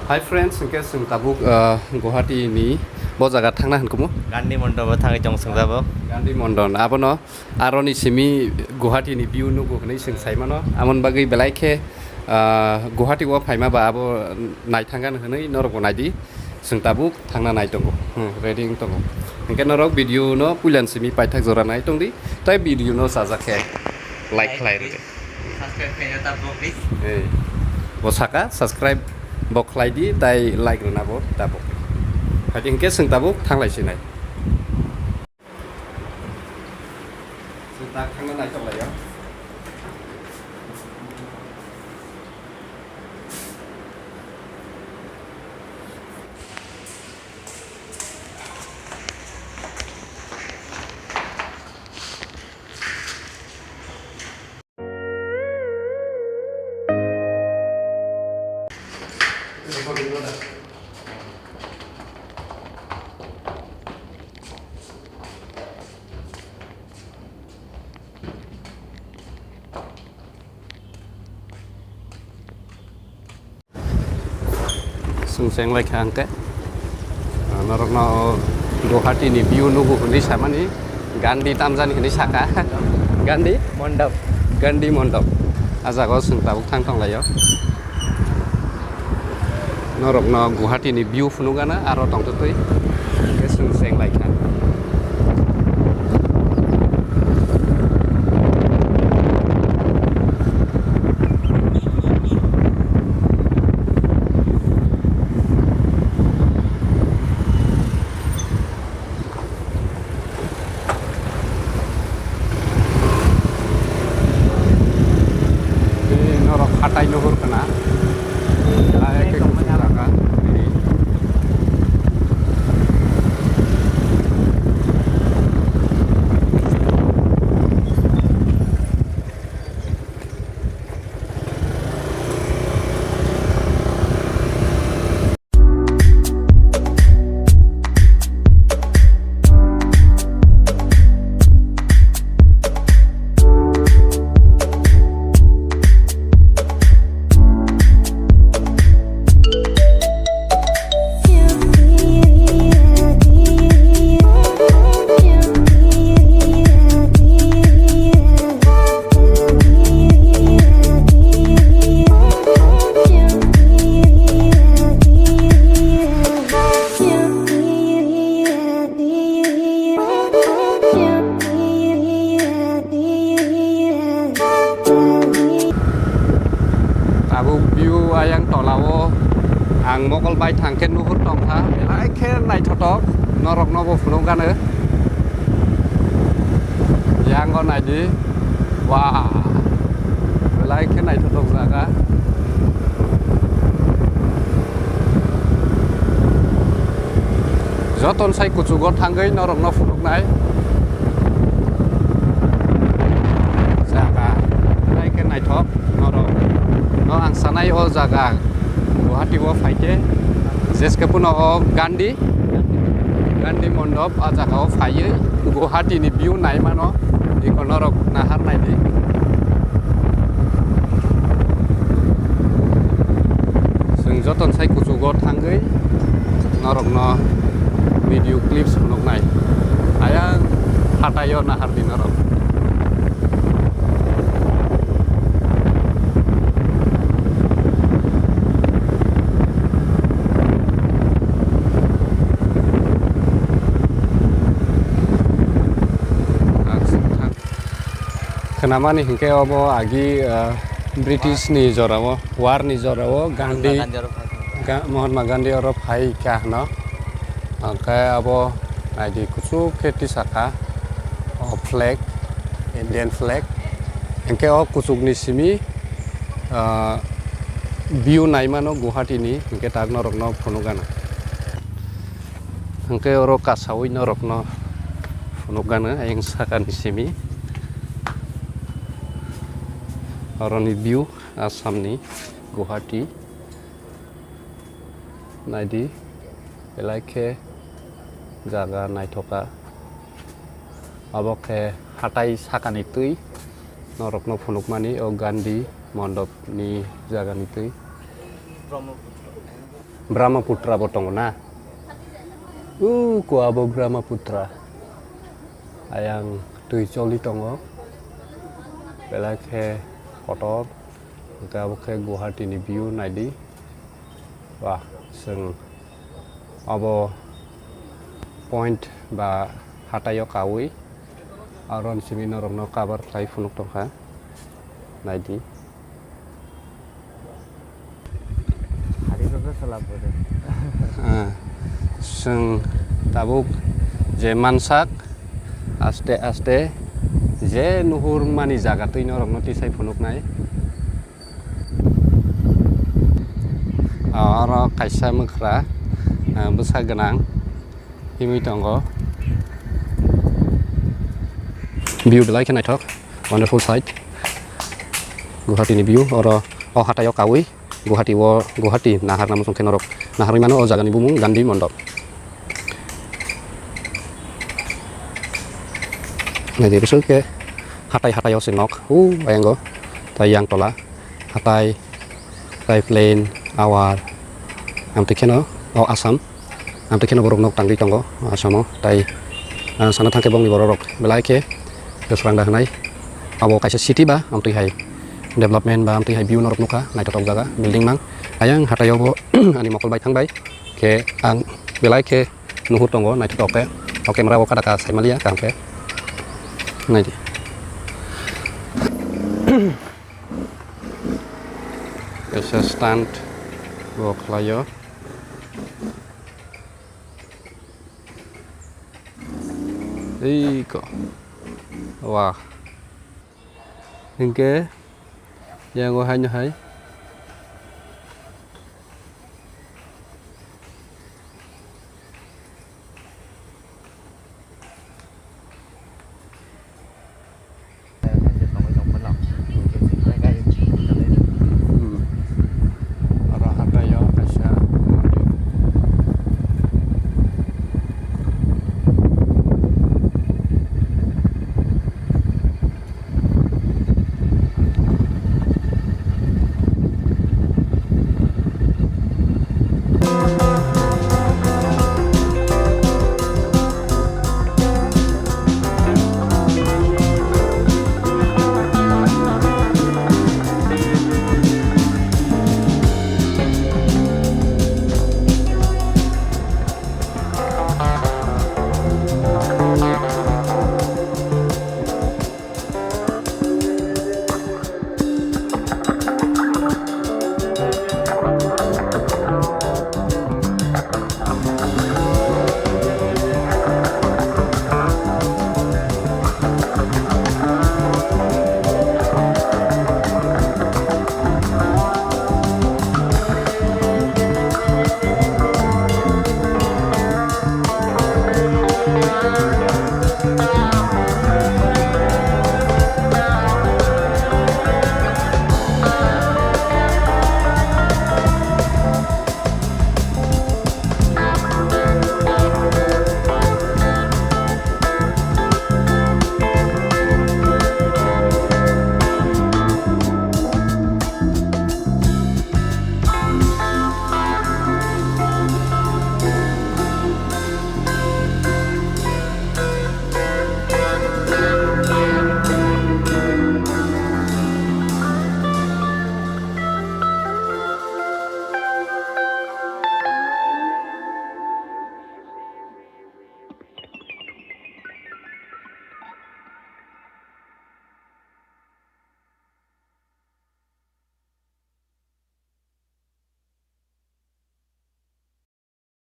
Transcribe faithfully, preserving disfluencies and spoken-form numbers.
Hi friends, hwnkhe chwng tabuk, ah, Guwahati ni bo jaga thangna hwnkumu. Gandhi Mondop o thangwi tong chwng tabuk. Gandhi Mondop, abono aroni simi Guwahati ni view nugo hwnwi chwng sai mano. Amoni bagwi belai khe, ah, Guwahati o phaima ba abo naithangani hwnwi norokbo naidi. Chwng tabuk thangna nai tongo. Hmm, ready wng tongo. Hwnkhe norok video no puilan simi paithak jora nai tongdi. Tai video no chajak khe like khlai rwdi. Subscribe khaina ta bok di. Ei, bo saka, subscribe bo khlai di, tai like rwna bo tabuk. Hai di hwnkhe chwng tabuk thanglai sinai. Chwng tak thangna nai tonglai o. Chwng cheng lai kha hwnkhe, ah, norokno Guwahati ni view nugo hwnwi samani, Gandhi tamjani hwnwi saka. Gandhi? Mondop. Gandhi Mondop. Ah jaga o chwng tabuk thang tong lai o. Norokno Guwahati ni view phunukgana aro tongtwtwi hwnkhe chwng cheng lai kha. Tei norok hatai nuhur khna. Hai khe kuchuk jaga. Tabuk view ayang tola o ang mokol bai thang khe nuhur tong kha, belai khe naithotok, norok no bo phunuk gano. Yang o nai di, wah, belai khe naithotok jaga. Joton sai kuchugo thangwi norokno phunuknai jaga, belai khe naithok norok. No ang sanai o jaga Guwahati o phaikhe, jeskhe phano o Gandhi, Gandhi Mondop, a jaga o phaiwi Guwahati ni view nai mano, eko norok nahar nai di. Chwng joton sai kuchugo thangwi norokno video clips phunuknai. Ayang hataio nahardi norok. Khwnamani hinkhe obo agi, ah, British ni jorao, war ni jorao Gandhi, Mahatma Gandhi oro phai kha. Ga-, Mahatma Gandhi oro phai kha hwno. Hwnkhe abo naidi kuchuk khe tisakha o flag, Indian flag. Hinkhe o kuchukni simi, ah, view naimano Guwahati ni, hinkhe tak norokno phunukgana. Hwnkhe oro kasaui norokno phunukgano ayang sakani simi. Oroni view Assamni Guwahati. Naidi, belai khe jaga naithoka. Obo khe hatai sakani twi norokno phunukmani o Gandhi Mondopni jagani twi. Brahmaputra bo tongo na? Uko abo Brahmaputra. Ayang twi choli tongo. Belai khe kotor. Hwnkhe abo khe Guwahati ni view naidi. Wah, chwng abo point ba hataio kaui aro ni simi norokno cover khlai phunuk tongkha. Naidi. Hari rok salap bode. Ah, chwng tabuk je mansak aste aste je nuhur mani jaga twi norokno tisai phunuknai. Ah, oro kaisa mwkhra, ah, bwsa gwnang himwi tongo. View belai khe naithok, wonderful sight. Guwahati ni view, oro o hatai o kaui Guwahati o, Guwahati naharna muchung khe norok naharwi mano o jagani bumung Gandhi Mondop. Naidi bwswk khe hatai hatai o se nok, o ayango tai yang tola hatai. Pipeline, awar, amtwi kheno o Assam, amtwi kheno borok nok tangwi tongo Assam o, tai, ah, sana thangkhe bongni borok rok belai khe swrang da hwnai. Abo kaisa city ba amtwi hai development ba amtwi hai view norok nukha, naithotok jaga, building mang. Ayang hatai o bo ani mokol bai thangbai khe ang belai khe nuhur tongo naithotok khe. O camera o kada ka saimaliya kaham khe naidi. Kaisa stand bo khlaio. Ei ko. Wah. Hinkhe yango haino hai